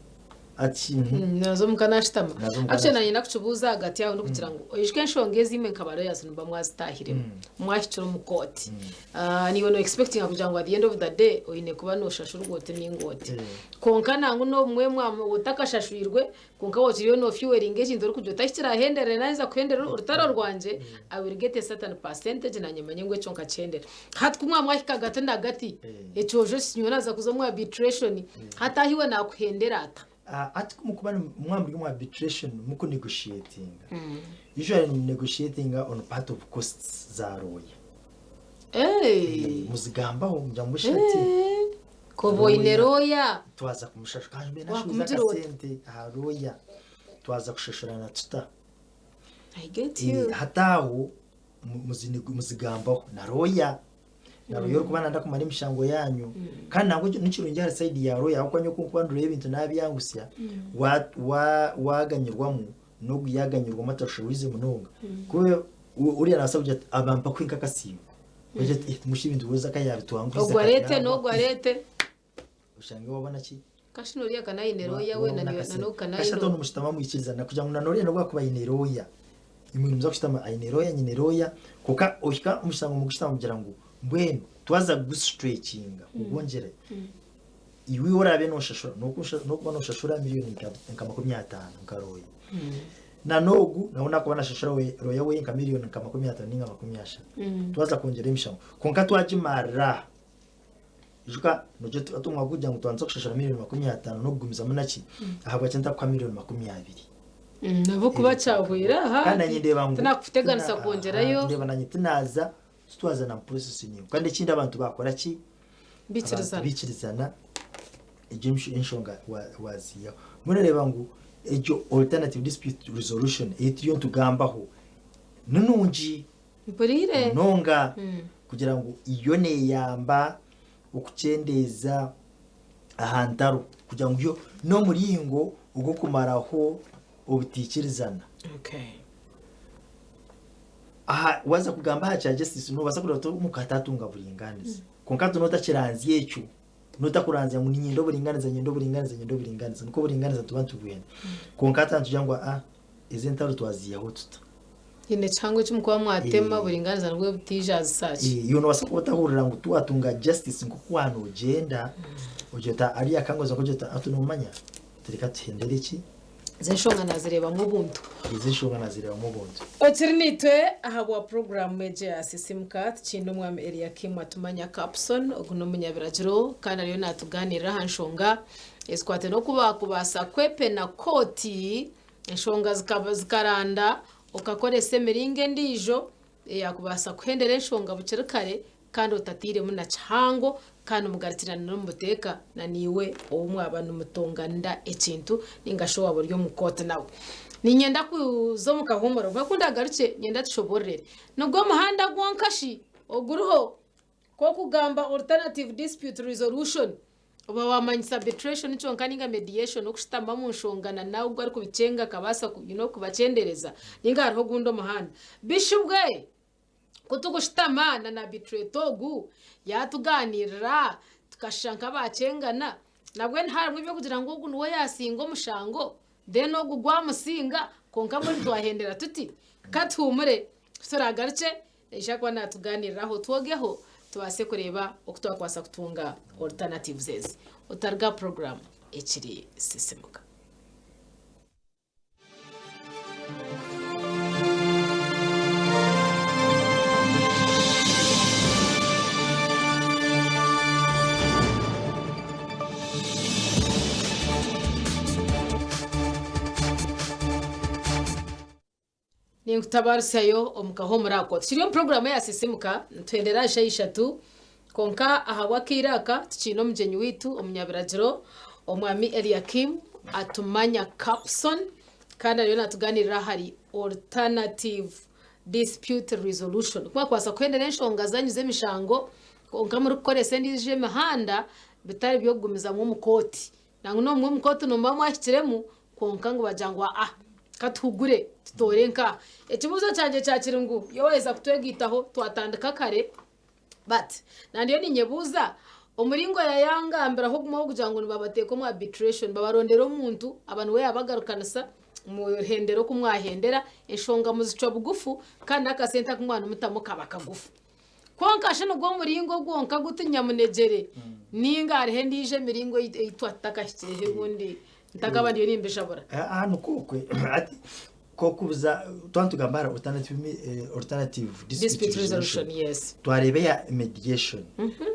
ati mhm. Naza omuka nashutama. Naza omuka Actually nashutama. nanye nakukibuuza ahagati aho ndikugira ngu oijuke enshonga ezi imwe nka ba lawyers nimuba mwazitahiremu mwahikire omu kooti. Ah, niiwe no expectinga kugira ngu at the end of the day oine kuba noshashurwa oti ninga oti. Kwonka nangwa n'obumwe mwaba otakashashwirwe Kwonka waaba no fuelinga ekintu orikugira oti ahi kirahenderere naheza kuhendera orutaro rwangye, I will get a certain percentage nanye manye ngu ekyo nkakihendera. Hati ku mwaba mwahika agati na gati, ekyojo eki nyowe naaza kuza omu arbitration, hati ahi iwe naakuhendera ata? Hati ku mukuba mwaba muri omu arbitration muku negotiatinga, usually nimu negotiatinga on part of costs za lawyer. Muzigambaho mugira ngu shati. Koba oine lawyer. Twaza kumushashura kandi mbe nashuubize Wakumugira ota? akasente aha lawyer twaza kushashurana tuta? I get you. Hati aho muzigambaho na lawyer na lawyer orikuba nayenda kumara emishango yanyu kandi nangwa nikirungi ahari side ya lawyer ahabw'okuba nyowe ku nkuba ndureeba ebintu nabyangusya waganyirwamu n'ogu yaganyirwamu atashowize munonga kuba uriya nabaasa kugira ati abampa kuhinka akasiimo Ogira ati, "Eh, musha ebintu weeza ka yabitwanguhiza Ogwo areete kabyaba." n'ogwo areete. Oshange wabona ki? Kashi n'oriya ka naine lawyer we Wabona na akasente. n'ogu ka Kashi naine hati nimushutama mwikirizana kugira ngu na n'oriya nobu akuba aine lawyer, imwe nimuza kushutama aine lawyer nyine lawyer, kwonka ohika omushutama mugushutama mugira ngu mbwenu twaza kugustretchinga kugwongyera, iwe oraabe noshashura n'okuba noshashura miriyoni nka 50 nka lawyer. Na n'ogu nawe nakuba nashashura lawyer weye nka miriyoni nka 50 ninga 30. Twaza kwongyera emishango kwonka twagimarira aha, ijuka nogira oti hati omwaka kugira ngu twandisa kushashura miriyoni 50 n'okugumizamu naki, ahabwaki ntakuha miriyoni 20? Ahabw'okuba kyahweire aha Kandi nanye ndeeba ngu tinakuteganisa kwongyerayo. Ndeeba nanye tinaza titwaza na mu process ningu. Kandi ekindi abantu bakora ki? Bikirizana. Abantu bikirizana egyo enshonga waziihaho. Mbwenu oreeba ngu egyo alternative dispute resolution ei turiyo nitugambaho ni nungi Mpuriire. munonga kugira ngu yo neeyamba okukyendeeza aha ntaro kugira ngu yo n'omuringo ogw'okumaraho obutaikirizana. Okay. Aha waaza kugamba aha kya justice noobaasa kureeba oti omuka taatunga buringaaniza. Kwonka hati nootakiranzya ekyo, nootakuranzya ngu niinyenda oburingaaniza, niinyenda oburingaaniza, niinyenda oburingaaniza, nikwo oburingaaniza nituba nitubwenda. Kwonka hati nitugira ngu aa ezi entaro twaziihaho tuta? Haine ekihango eki murikuba mwatema, oburingaaniza nibwo butaija aha zisaaki. Iwe noobaasa kuba otahurira ngu tiwatunga justice nk'oku waanogyenda, ogira oti ariya akangoza ogira oti hati noomanya reka tuhendere ki? Ezi enshonga nazireebamu obuntu. Ezi enshonga nazireebamu obuntu. Okiri naitwe ahabwa puroguraamu egi eya Sisimuka, tukiine Omwami Eliakim Atumanya Kapson, ogu n'omunyabiragiro kandi ariyo naatugaaniirira aha nshonga ezikwataine n'oku baakubaasa kwepena kooti enshonga zikaranda okakoresa emiringo endiijo eyaakubaasa kuhendera enshonga bukiri kare kandi otatairemu na kihango kandi mugarukirane n'omu buteeka na naiwe ou mwaba nimutonganira ekintu ninga shi owaaba ori omu kooti nawe. Niinyenda kuza omu kahuumuro kwonka ku ndaagarukye niinyenda tushoboororere. Nigwo muhanda gwonka shi oguriho kw'okugamba alternative dispute resolution oba waamanyisa arbitration kyonka ninga mediation okushutama omu nshonga na nawe ogu arikubikyenga akabaasa kubakyendereza ninga hariho ogundi omuhanda. Bishubwe! Ku turikushutama na nabitureta ogu, yaatugaaniirira, tukashusha nk'abaakyengana, nabwo harimu eby'okugira ngu ogu niwe yaasinga omushango, then ogu gwamusinga, kwonka mbwenu twahendera tuti, ka tuhuumure, ku turaagarukye naija kuba naatugaaniiriraho twogeho, tubaase kureeba oku twakubaasa kutunga alternatives ezi. Otaruga aha puroguraamu ekiri Sisimuka. Ninkutabarutsyayo omu kahuumuro ako. Tukiri omu puroguraamu eya Sisiimuka, nituhendera aha shaaha ishatu, kwonka ahabw'akaire aka tukiine omugyenyi waitu omunyabiragiro, Omwami Eliakim Atumanya Capson, kandi ariyo naatugaaniirira ahari Alternative Dispute Resolution. Ku mwakubaasa kuhendera enshonga zaanyu z'emishango kwonka murikukoresa endiijo emihanda bitari by'okugumizamu omu kooti. Nangwa n'obumwe omu kooti nimuba mwahikiremu kwonka ngu bagira ngu aa katuhugure tutoore nkaha. Ekibuuzo kyangye kya kiri ngu iwe waaheza kutwegaitaho twatandika kare but nandiyo ninyebuuza omuringo yayangambiraho ogumaho kugira ngu nibabateeka omu arbitration babarondera omuntu aba niwe yabagarukanisa muhendera oku mwahendera enshonga muzicwa bugufu kandi n'akasente aku mwaba nimutamu kaba kagufu. Kwonka shi nigwo muringo gwonka guti nyamunegyere ninga hariho endiijo emiringo ei twatakahikireho obundi ntakaba ndiyo nimbishabura? Aha nikwo okwe hati kokubuza twaba nitugamba ahari alternative alternative dispute resolution yes. Twareeba eya mediation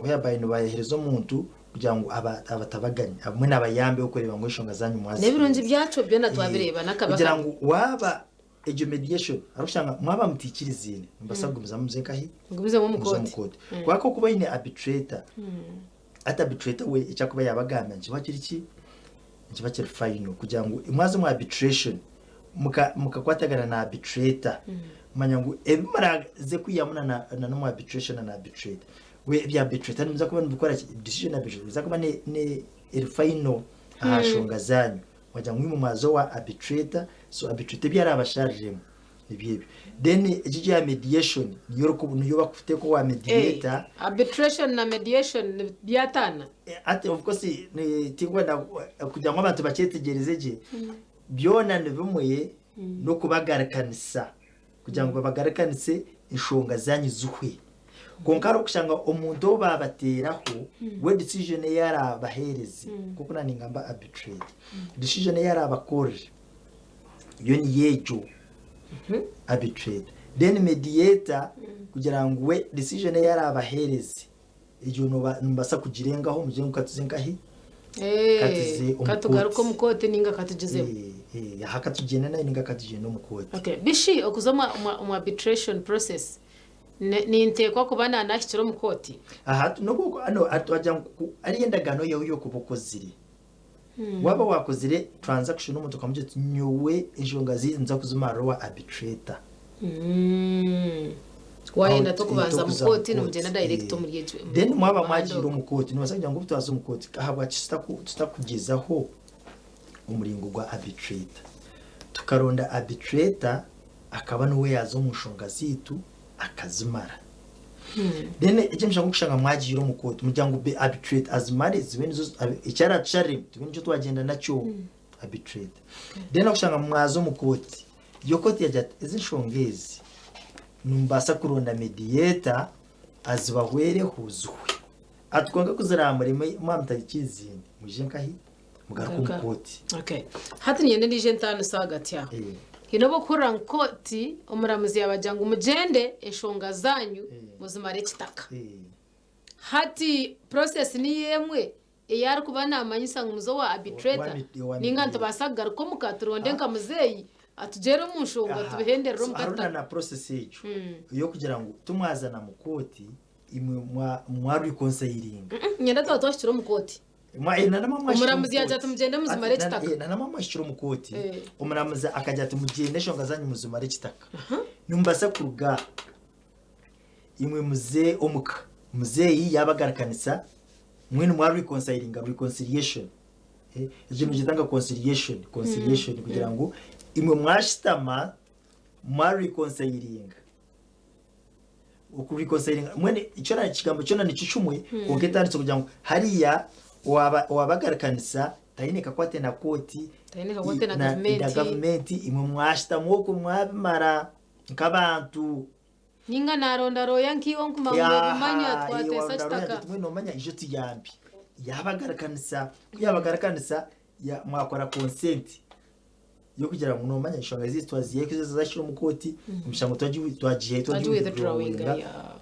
whereby nibaheereza omuntu kugira ngu abatabagane abamwe nabayambeho kureeba ngu enshonga zanyu mwaziheereza. N'ebirungi byakyo byona twabireeba n'akabi Kugira ngu waaba Egyo mediation arikushanga mwaba mutiikiriziine nimubaasa kugumizamu muze nkahi? Mugumizemu omu Muze omu kooti. kooti. Kubanga okuba oine arbitrator, hati arbitrator we eki arikuba yaabagambira nikiba kiri ki? Nikiba kiri final kugira ngu mwaza omu arbitration muka mukakwatagana na arbitrator manya ngu ebi muraaze kwihamu na na n'omu arbitration na na arbitrator we ebya arbitrator nibiza kuba nibikora ki? Decision ya arbitrator neeza kuba ne ne eri final aha nshonga zaanyu. Wagira ngu imwe mwaza owa arbitrator, so arbitrator ebi arabashariremu nibyo ebyo. Then egi egya mediation niyo oriku niyo bakuteeka owa mediator. Arbitration na mediation nibyataana? Hati of course tinkwenda kugira ngu abantu bakyetegyereze gye, byona ni bimwe n'okubagarikanisa kugira ngu babagarikanise enshonga zanyu zihwe. Kwonka hariho kushanga omuntu ou baabateeraho we decision ei araabaheereze nk'oku naaba ningamba arbitrate, decision ei araabakorere yo niyo egyo arbitrate. Then mediator kugira ngu we decision ei araabaheereze egyo nimubaasa kugirengaho mugire ngu katuze nkahi? Katuze omu Katugaruke omu kooti. kooti ninga katugyezemu. Aha katugyende nayo ninga katugyende omu kooti. Okay. Bishi okuza omu arbitration process Ninteekwa kuba naanahikire omu kooti? Aha n'obu no twagira ngu ku ari endagaano yaawe y'okuba okozire. Waaba waakozire transaction n'omuntu okamugira oti nyowe enshonga zaitu ninza kuzimarira owa arbitrator. Waayenda tokubanza mu kooti nimugyenda direct omuri egyo Then mwaba mwagiire omu kooti nobaasa kugira ngu obu twaza omu kooti ahabwaki tutakugyezaho omuringo gwa arbitrator. Tukaronda arbitrator akaba niwe yaaza omu nshonga zaitu akazimara. Then eky'omushana gw'okushanga mwagiire omu kooti mugira ngu be arbitrate azimare zibe nizo eki araatusharire tube nikyo twagyenda nakyo arbitrate. Then okushanga mwaza omu kooti, yo kooti yagira ati ezi enshonga ezi nimubaasa kuronda mediator azibahwereho zihwe. Ati kwonka ku ziraamureme mwaba mutagikiiriziine mwije nkahi? Mugaruke omu kooti. Okay. Hati niinyenda endiijo entaaniso ahagati aho. Haine obu orikuhurira ngu kooti omuramuzi yaabagira ngu mugyende enshonga zaanyu muzimare ekitaka. Hati process niyo emwe ei arikuba naamanyisa ngu muze owa arbitrator nainga nitubaasa kugaruka omuka turonde nka muzeeyi atugyere omu nshonga tubihenderere omu Hariho kataka. na process egyo ey'okugira ngu timwaza na mu kooti imwe mwa reconcilinga. Niinyenda twaba twahikire omu kooti. Omuramuzi yaagira ati, Mugyende muzimare ekitaka. Na namwe mwahikire omu kooti, omuramuzi akagira ati, Mugyende enshonga zaanyu muzimare ekitaka. Nimubaasa kuruga aha, imwe muze omuka. Muzeeyi yaabagarikanisa, mbwenu mwa reconcilinga, reconciliation. Ekyo nibakyeta nka conciliation, conciliation kugira ngu imwe mwashutama mwa reconcilinga. Okureconcilinga mbwenu kyona ekigambo kyona nikyo kimwe kwonka etandikire kugira ngu hariya owaba owabagarikanisa taine kakwate na kooti Taine kakwate na na gavumenti. gavumenti imwe mwashutama okwo mwabimara nk'abantu. Ninga naronda rooya nk'iwe nkuma ngu nobimanya twateesa kitaka. Mbwenu nomanya ijo tuyambe. Yabagarikanisa ku yabagarikanisa mwakora consent. Y'okugira ngu noomanya enshonga zaitu twaziihayo ku zaahikire omu kooti, emishango twagiihayo Twagi withdrawinga, yeah.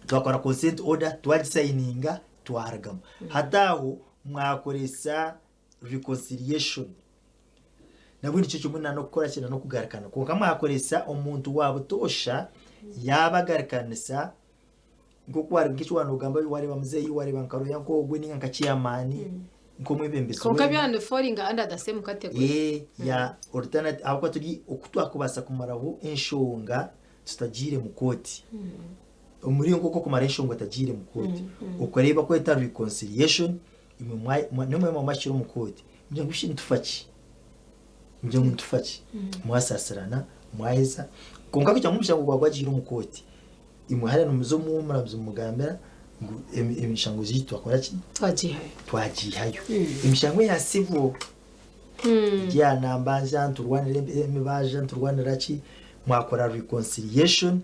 Twakora consent order twagisayininga twarugamu. Hati aho mwakoresa reconciliation. Nabwe nikyo kimwe na n'okukora ki na n'okugarukana. Kwonka mwakoresa omuntu wa butoosha yaabagarikanisa nk'oku wari nk'eki waanogamba wareeba muzeeyi wareeba nka roya nk'ogwe ninga nka chairman nk'omwebembezi Kwonka weena. byona ni falling under the same category. Ee, ya alternative ahabw'okuba turi oku twakubaasa kumaraho enshonga tutagiire mu kooti. Omuringo gw'okumara enshonga otagiire mu kooti. Okareeba kweta reconciliation imwe mwa- mwa- nimwe mwakira omu kooti. Mugira ngu shi nitufa ki? Mugira ngu nitufa ki? Mwasaasirana, mwaheza. Kwonka kugira ngu omushango gwawe gwagiire omu kooti, imwe hariya nimuza omu omuramuzi mumugambira ngu emi- emishango zaitu twakora ki? Twagihayo. Twagiihayo. Emishango eya civil egya nambanja niturwanira emibanja niturwanira ki, mwakora reconciliation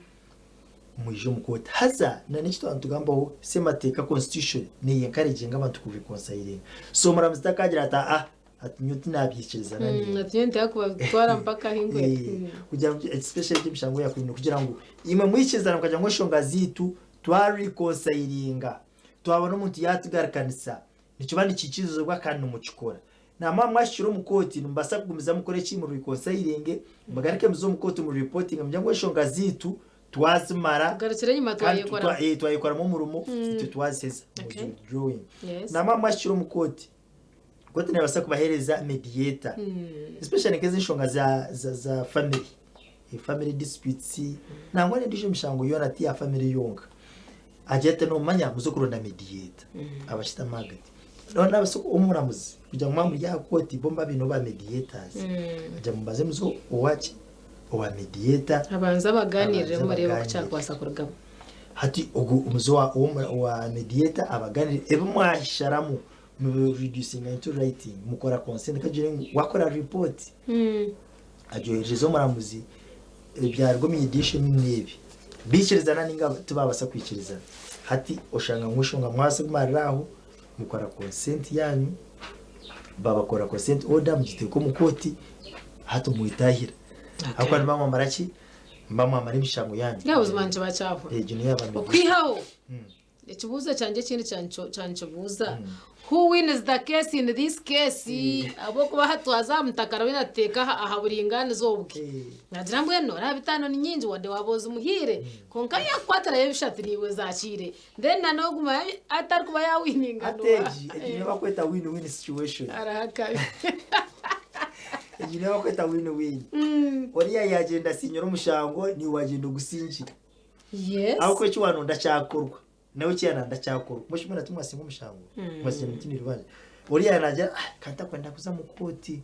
mwije omu kooti. Haza na n'eki twaba nitugambaho semateeka constitution neyo encouraginga abantu ku reconcilinga. So omuramuzi takagira ati aa ati nyowe tinabyikirizana niiwe. Ati nyowe ntakubatwara mpaka ahi nkweta. Kugira ngu especially egyo emishango ya criminal kugira ngu imwe mwikirizana mukagira ngu enshonga zaitu twa reconcilinga twabona omuntu yatugarukanisa Nikiba nikiikirizibwa kandi nimukikora. Namwaba mwahikire omu kooti nimubaasa kugumizamu mukore ki? Mu reconcilinge, mugaruke muze omu kooti mu reportinge mugire ngu enshonga zaitu twazimara Tugarukire enyima kandi twayekoramu. twayekoramu omurimo itwe twaziheza. Okay. Muzi withdrawing. Yes. Namwaba mwahikire omu kooti, kooti neebaasa kubaheereza mediator especially nk'ezi enshonga za, za, za family. Family disputes nangwa n'endiijo emishango yoona ti ya family yonka. Agira ati noomanya muze kuronda mediator abashutami ahagati. Noona nabaasa omuramuzi kugira ngu mwaba muri aha kooti bo nibaaba baine ba mediators agira ngu mubanze muze owaki owa mediator Abanze abaganirire abanze mureebe oku abaganirire. kyakubaasa kurugamu. Hati ogu omuze owa owa mediator abaganirire ebi mwasharamu mubi reducinga into writing mukora consent kagire ngu wakora report agyoherereza omuramuzi ebyaruga omu mediation n'ebi baikirizana ninga tibabaasa kwikirizana hati oshanga ngu enshonga mwabaasa kumarira aho mukora consent yanyu babakora consent order mugiteeka omu kooti hati mwetahira ahabw'okuba nimuba mwamara ki nimuba mwamara emishango yanyu Nga buzima nikiba kyahwa. egyo niyo yaaba mediation. Okwihaho Ekibuuzo kyangye ekindi kyankibuuza, who wins the case in this case? Ahabw'okuba hati twaza aha mutaka ariyo nateeka aha buringaaniza obwe. Naagira mbwenu oraba bitaano ni nyingi wadde waaba ozimuhaire kwonka yaakukwatirayo bishatu naiwe ozakiire then na n'oguma atarikuba yaawininga Hati egi egi niyo bakweta win win situation. Hariho akabi. Egi niyo bakweta win win. Oriya yaagyenda asinyire omushango naiwe wagyenda ogusingire. Yes. Ahabw'okuba eki waanonda kyakorwa, nawe eki yaananda kyakorwa. Mbwenu shi mwena timwasinga omushango? Mwasinga mutine rubanja. Oriya naagira ah, ka ntakwenda kuza mu kooti.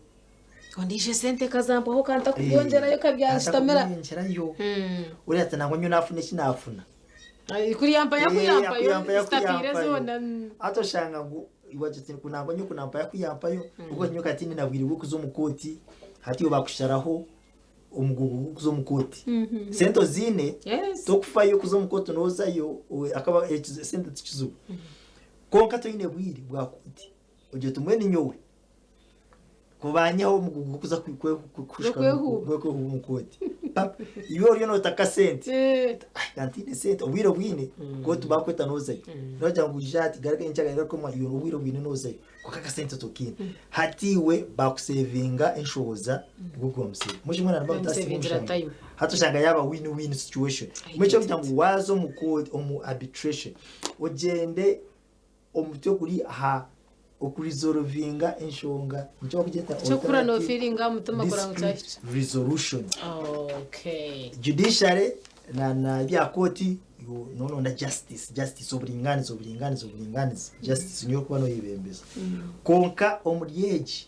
Ondiijo esente ekazampwaho ka ntakubyongyerayo kabyanshitamira. Ntakubyongyerayo. Oriya ati nangwa nyowe naafuna eki naafuna. Ai, Kuri yampa yakuyampayo Yakuyampa, zitafiire yakuyampayo. zoona. Hati oshanga ngu iwe wagira oti nangwa nyowe kunampa yakuyampayo, obwo nyowe kati nyine bwire bw'okuza omu kooti, hati iwe baakusharaho omugugu gw'okuza omu kooti sente oziine Yes. tokufayo kuza omu kooti nozayo owe- akaba ekizu- sente tikizibu kwonka toine bwire bwa kooti ogira oti mbwenu nyowe kubanyeho omugugu gw'okuza kwe- kwe- kwe- kushika Gw'okwehuuba. gw'okwehuuba omu kooti Pap, iwe oriyo nootaka sente Eh, Ai, kantiine sente obwire obwine kooti bakweta nozayo nogira ngu ija hati garuka nyenkya garuka omwa iwe obwire obwine nozayo Kwonka akasente tokiine. Hati iwe bakusevinga enshohoza nibwo wamuseva. Mbwenu shi mbwenu niba mutasiima Bamusevingira omushango. time. Hati oshanga yaaba win win situation. I Mbwenu get ekyokugira it. ngu waaza omu court omu arbitration ogyende omutwe guri aha okuresolvinga enshonga nikyo bakugyeta Eky'okuhurira alternative noofiiringa aha mutima kureba ngu dispute kyahikire. resolution. Okay. Judiciary na na ebya kooti noronda justice justice oburinganiza oburinganiza oburinganiza justice niyo orikuba noyebembeza kwonka omuri egi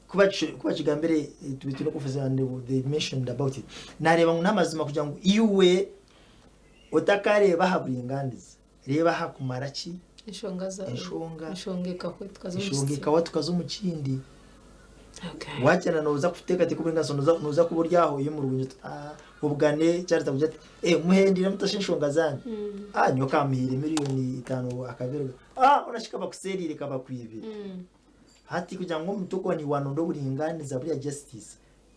kubakigambire twine office and they mentioned about it nareeba ngu n'amazima kugira ngu iwe otakareeba aha buringaniza reeba aha kumara ki Enshonga za Enshonga. enshonga ekahwa tukaza omu enshonga kitsi. ekahwa tukaza omu kindi Okay. Wagyenda nooza kuteekateeka oburingaaniza nooza nooza kuba ori aho oine omurungi oti aah obugane kyareta kugira ati eh muhendeire muta shi enshonga zaanyu? Ah nyowe kamuhaire miriyoni itaano akabiruga. Ah hoona shi kabakuseeriire kabakwibire. Hati kugira ngu omuntu ogwo niiwe waronda oburingaaniza buriya justice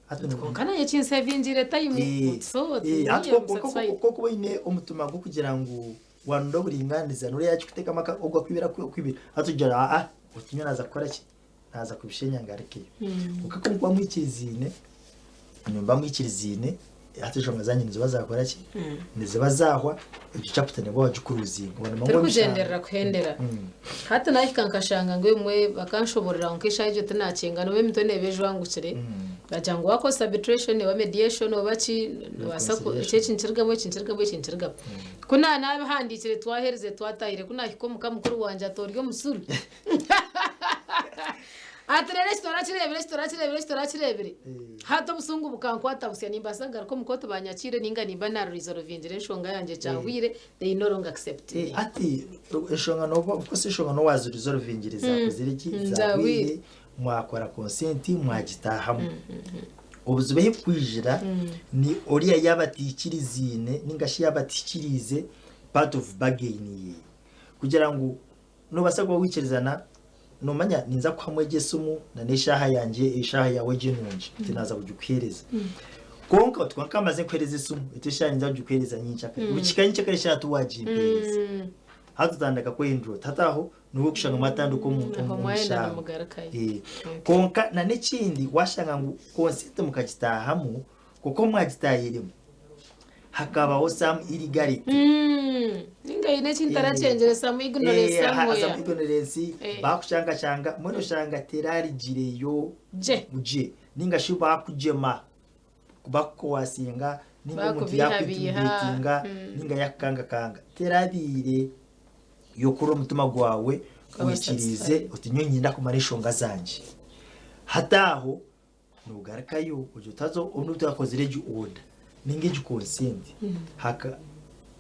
hati Oti kwonka naanye kinsevingiire time oti so oti hati me am kwonka satisfied. ku orikuba oine omutima gw'okugira ngu waronda oburingaaniza noreeba yakikuteekamu ogwo akwibire akwibire hati ogira aa oti nyowe naaza kukora ki? Naaza kubishenya ngarukeyo. Kwonka ku mukuba mwikiriziine, nimuba mwikiriziine, hati enshonga zanyu niziba zakora ki? Niziba zahwa, egyo chapter neeba wagikuruzinga. Oba noomanya ngu Turikugyendera kuhendera. Hati nahika nkashanga ngu ebimwe bakanshoborera kwonka eshaaha egyo tinakyenga nobu emitwe neeba ejwangukire. Bagira ngu wakozesa arbitration oba mediation oba ki nobaasa ku eki eki nikirugamu eki nikirugamu eki nikirugamu. Ku naanabihandiikire twaherize twatahire ku naahika omuka mukuru wangye ati ori omusiru. Ati reero eki torakireebire eki torakireebire eki torakireebire. Hati obusungu bukankwata busya nimbaasa kugaruka omu kooti banyakiire ninga nimba naarurizolvingire enshonga yangye kyahwire they no longer accept me. Hati enshonga nooba of course enshonga nooba waazirizolvingire zaakozire ki Zahwire. zahwire mwakora consent mwagitaahamu. Obuzibu ahi bukwijira ni oriya yaaba ataikiriziine ninga shi yaaba atahikiriize part of bargain ye kugira ngu Noobaasa kuba waikirizana, noomanya ninza kukuhamu egi esimu na n'eshaaha yangye, eshaaha yaawe egi enungi, nti naaza kugikuheereza. Kwonka oti kwonka maze nkuheereza esimu, eti eshaaha ninza kugikuheereza nyenkyakare. Bukika nyenkyakare eshaaha tiwaagimpeereza. Hati otandika kwehindura oti hati aho niho orikushanga mwatandika omu Aho omu mwayenda mishaaho. nimugarukayo. Eh, Okay. Kwonka na n'ekindi waashanga ngu consent mukagitaahamu, kwonka obu mwagitaahiremu hakabaho some illegality. Ninga haine eki ntarakyengire some ignorance Eh, ha- somewhere. some ignorance Eh. bakucangacanga mbwenu oshanga terarigireyo Gye. gye ninga shi bakugyema bakukowasinga ninga omuntu Bakubiihabiiha. yakuintimidatinga ninga yakukangakanga terabiire yokura omutima gwawe Ukaba wikiriize satisfied. oti nyowe niinyenda kumara enshonga zangye hati aho Nogarukayo ogye otaza obu twakozire egi order ninga egi consent haka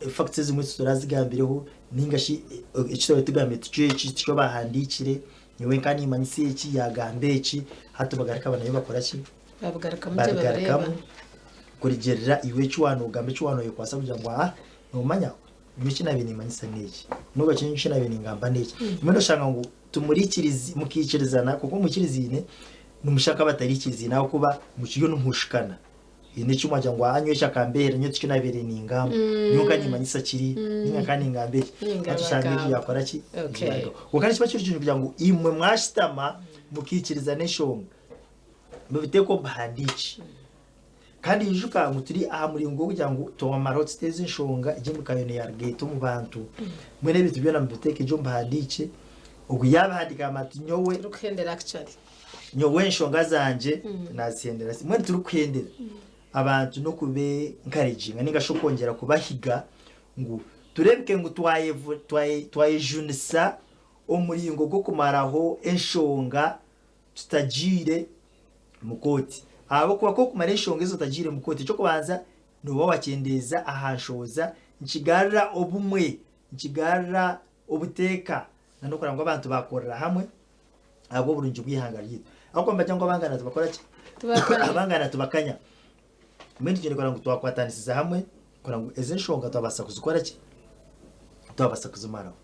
facts ezimwe titurazigambireho ninga shi eki twaba tugambire tikyo eki tikyo bahandiikire nyowe nka nimanyisa eki yagamba eki hati bagaruka nayo bakora ki Babigarukamu gye babireeba. babigarukamu kurugiirira iwe eki waanogamba eki waanoyekwasa kugira ngu aa noomanya nyowe eki naabaire nimanyisa n'eki n'obu eki eki naabaire ningamba n'eki mbwenu oshanga ngu timurikirizi mukaikirizana kwonka omwikiriziine nimushaka abatariikiriziine ahabw'okuba mukiriyo nimuhushukana haine eki mwagira ngu aa nyowe eki akambeera nyowe tikyo naabaire ningamba nyowe nka nimanyisa kiri ninga nka ningamba eki Ninga hati oshanga egi bagamba. yakora ki Okay. Yarugaho. Kwonka nikiba kiri kirungi kugira ngu imwe mwashutama mukaikirizana enshonga mubiteeke omu buhandiiki Kandi ijuka ngu turi aha muringo gw'okugira ngu twamaraho tuteeze enshonga egyo emikayono yaruga eta omu bantu. Mbwenu ebintu byona mubiteeke gye omu buhandiikye. Ogu yaabihandiika agamba ati nyowe Turikuhendera actually. nyowe enshonga zangye nazihendera. Mbwenu turikuhendera abantu n'okube encouraginga ninga shi okwongyera kubahiga ngu tureebeke ngu twayevu twaye twayejunisa omuringo gw'okumaraho enshonga tutagiire mu kooti. Ahabw'okuba ku okumara enshonga ezi otagiire mu kooti, eky'okubanza nooba wakyendeeza aha nshohoza, nikigarura obumwe, nikigarura obuteeka n'okureba ngu abantu baakorera hamwe ahabw'oburungi bw'eihanga ryaitu. Ahabw'okuba nibagira ngu abangana tibakora ki? Tibakanya. Abangana tibakanya. Mbwenu twine kureba ngu twakwatanisiza hamwe kureba ngu ezi enshonga twabaasa kuzikora ki? Twabaasa kuzimaraho.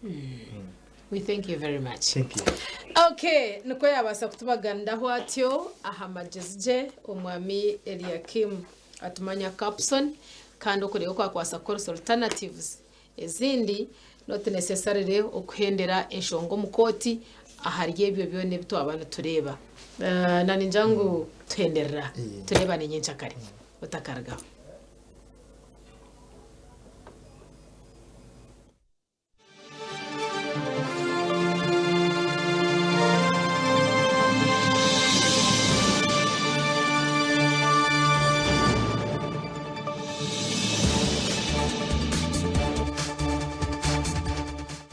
We thank you very much. Thank you. Okay, nikwo yabaasa kutubaganiraho atyo aha magyezi gye omwami Eliakim Atumanya Capson kandi okureeba oku akubaasa kukoresa alternatives ezindi not necessarily okuhendera enshonga omu kooti ahari ebyo byona ebi twaba nitureeba. Uh, na ningira ngu tuhenderera Eh. tureebane nyenkyakare otakarugaho.